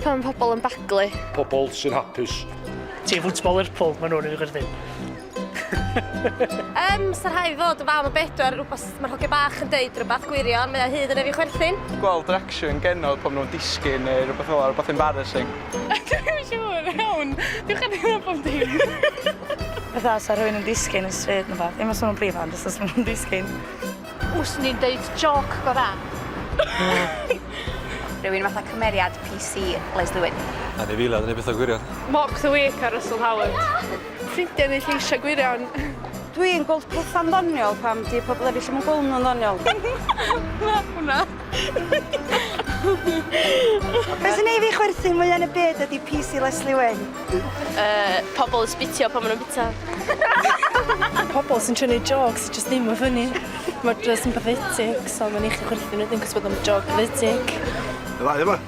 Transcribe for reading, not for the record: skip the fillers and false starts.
Pan mae pobl yn baglu. Pobl sy'n hapus. Tîm fwtbol Lerpwl, maen nhw'n ei chwerthin. Yym, sa rhaid fi fod yn fam o bedwar, rwbath mae'r hogia bach yn deud rhywbeth gwirion, mae o hyd yn ei fi chwerthin. Gweld reaction genod pan maen nhw'n disgyn neu rhywbeth fel 'na, rhywbeth embarrassing. Dwi'm yn siŵr iawn. Dwi'n chwerthin am bob dim. Fatha sa rhywun yn disgyn y stryd neu wbath. Ddim os ma' nhw'n brifo ond jyst os ma' nhw'n disgyn. Wswn i'n deud jôc go dda. Rhywun fatha cymeriad PC Leslie Wyn. Anifeiliaid yn neud petha gwirion. Mock the Week ar Russell Howard. Ffrindiau neu lleisiau gwirion. Dwi'n gweld petha'n ddoniol pam 'di pobl eraill ddim yn gweld nhw'n ddoniol. Na, hwnna. Be' sy'n neu' fi chwerthin mwya yn y byd ydi PC Leslie Wyn. Yy, pobl yn sbitio pan ma' nhw'n bita. Pobl sy'n trio neud jôcs sy jyst ddim yn funny. Ma' jyst yn pathetic so ma'n neu' chdi chwerthin wedyn 'cos bod o'n jôc pathetic. Y ddau yma.